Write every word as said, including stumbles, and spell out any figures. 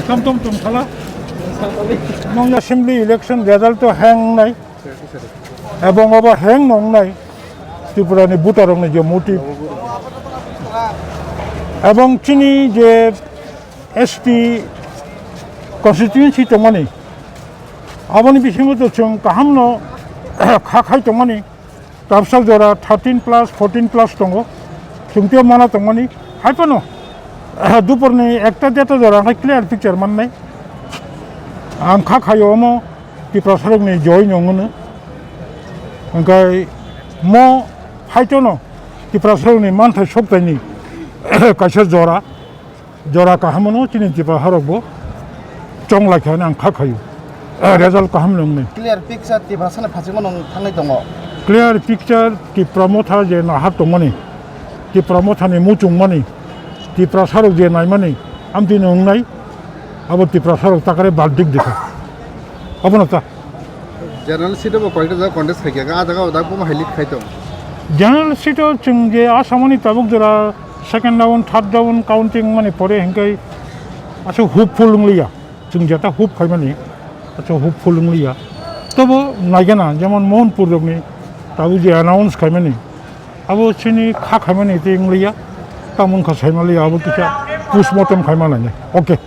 Tom tom tom khala. Nong assembly election result to hang nai. Ebong obo hang nong nai. Tripura ni voter rok ni je motive. Ebong chini je S T constituency tongmani. Aboni bisingo to chwng kaham no kha khai tongmani. Tapsa jora thirteen plus, fourteen plus tongo. Chwng tei mana tongmani. Hai phano, duporni ekta deta jora ang khe clear picture mannai. Ang kha khayo omo Tiprasarokni joy no wngno. Hwnkhe mo phaitono Tiprasarokni manthai soktaini kaisa jora. Jora kaham no chini Tiprasa rok bo chong lai kha ang kha khayo. Eh, result kaham no wngnai. Clear picture Tiprasa ni phachigma nung thangnai tongo. Clear picture Tipra Motha je nahar tongmani, Tipra Motha ni muchung mani, Tiprasa rok je naimani, amtwi no wngnai, abo Tiprasa rok takare baltik dikha. Abono ta. General seat o bo koyekta jaga contest khai kha, ah jaga o dak bomo hai lead khai tong. General seat o chwng je asamani tabuk jora second round, third round counting mani pore hinkai asa hopeful wngliya. Chwng jeta hope khaimani asa hopeful wngliya. Tobo naigena jemon Mohanpur rokni tabuk je announce khaimani. Abo chini kha khaimani tei wngliya. Tamung kha saimaliya abo kisa postmortem khaima lainai. Okay.